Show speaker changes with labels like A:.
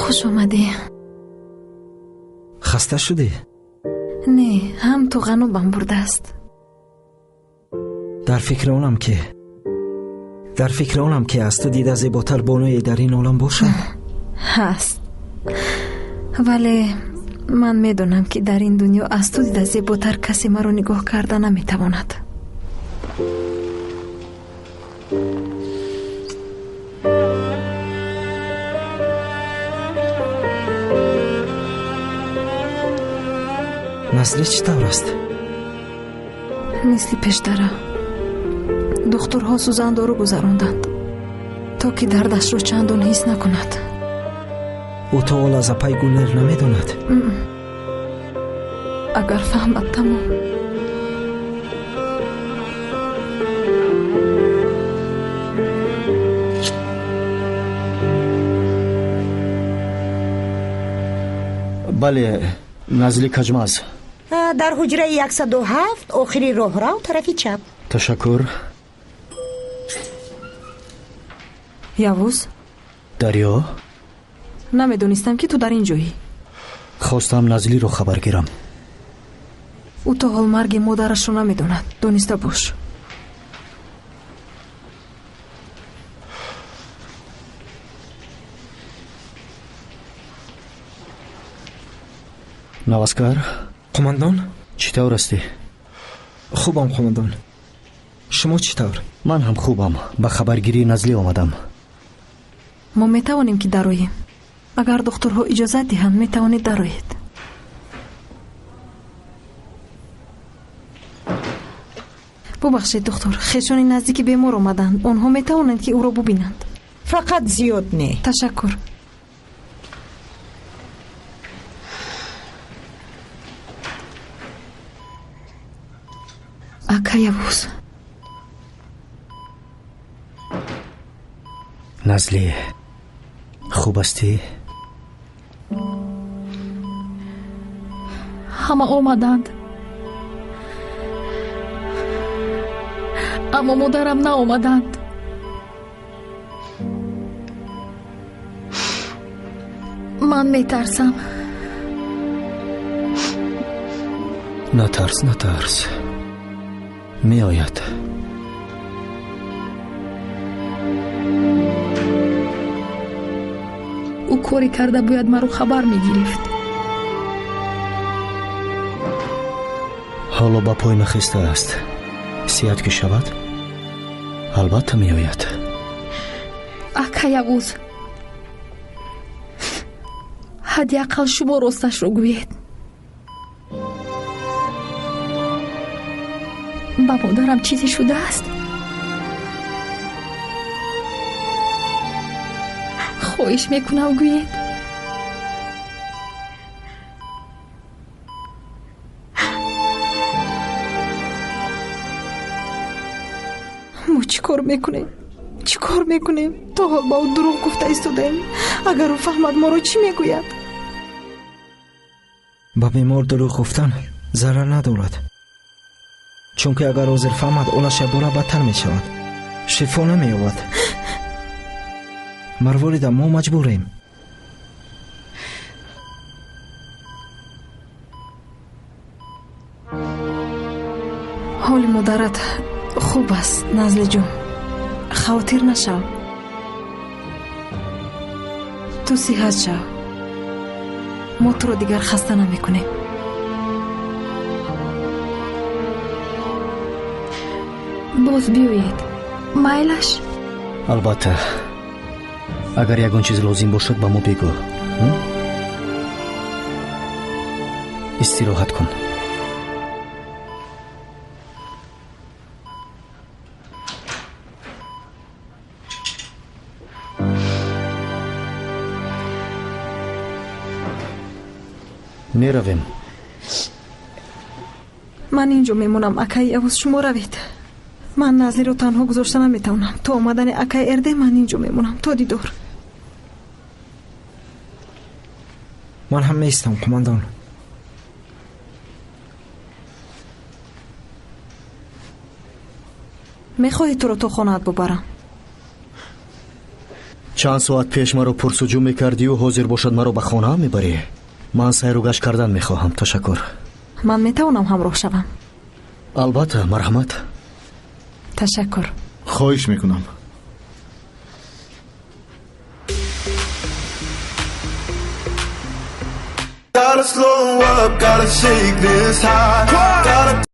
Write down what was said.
A: Хуш омадӣ.
B: Хаста шудӣ?
A: Не, ҳам ту ғанубам бурдааст.
B: Дар фикри онам ки аз ту дида зеботар бонуе дар ин олам бошад.
A: Ҳаст, вале ман медонам, ки дар ин дунё аз ту дида зеботар касе маро нигоҳ карда наметавонад.
B: Назлӣ чӣ тавр аст?
A: Мисли пештара. Духтурҳо сӯзандору гузаронданд, то ки дардашро чандон ҳис накунад.
B: Ӯ то ҳол аз апай Гулнер намедонад?
A: Агар фаҳмад, тамом.
C: Бале, Назли Каҷмаз.
D: Дар ҳуҷраи 107, охири роҳрав, тарафи чап.
C: Ташаккур.
A: Явуз?
C: Дарё?
A: Намедонистам, ки ту дар ин ҷоӣ.
C: Хостам Назлиро хабар гирам.
A: Ӯ то ҳол марги модарашро намедонад, дониста бош.
C: Наваскар.
B: Қумандон?
C: Чӣ тавр ҳастӣ?
B: Хубам, қумандон. Шумо чӣ тавр?
C: Ман ҳам хубам. Ба хабаргирии Назлӣ омадам.
A: Мо метавонем, ки дароем. Агар духтурҳо иҷозат диҳанд, метавонед дароед. Бубахшед, духтур, хешони наздики бемор омаданд. Онҳо метавонанд, ки ӯро бубинанд.
D: Фақат зиёд не.
A: Ташаккур. Ака Явуз.
C: Назлӣ, хуб ҳастӣ?
E: Ҳама омаданд, аммо модарам наомаданд. Ман метарсам.
C: Натарс, натарс, меояд.
E: Ӯ коре карда бояд маро хабар мегирифт.
C: Ҳоло ба пой нахистааст. Сиҳат ки шавад, албатта меояд.
E: Ака Явуз, ҳадди ақал шумо росташро гӯед. Ба модарам чизе шудааст? Хоҳиш мекунам, гӯед.
A: Мо чӣ кор мекунем? Чӣ кор мекунем? То ҳол ба ӯ дурӯғ гуфта истодаем. Агар ӯ фаҳмад, моро чӣ мегӯяд?
B: Ба бемор дурӯғ гуфтан зарар надорад, чунки агар ҳозир фаҳмад, ҳолаш якбора бадтар мешавад, шифо намеёбад. Марворида, мо маҷбурем.
A: Ҳоли модарат хуб аст, Назлиҷон. Хавотир нашав. Ту сиҳат шав. Мо туро дигар хаста намекунем.
E: Боз биёед, майлаш?
C: Албатта. Агар ягон чиз лозим бошад, ба мо бигӯ. Истироҳат кун. Меравем.
A: Ман инҷо мемонам, акаи Явуз, шумо равед. Ман Назлиро танҳо гузошта наметавонам. То омадани акаи Эрде ман инҷо мемонам. То дидор.
B: Ман ҳам меистам, қумандон.
A: Мехоҳӣ туро то хонаат бубарам?
C: Чанд соат пеш маро пурсуҷӯ мекардию ҳозир бошад маро ба хонаам мебарӣ. Ман сайру гашт кардан мехоҳам, ташаккур.
A: Ман метавонам ҳамроҳ шавам?
C: Албатта, марҳамат.
A: Ташаккур.
F: Хоҳиш мекунам.
G: Gotta slow up, gotta shake this high. Gotta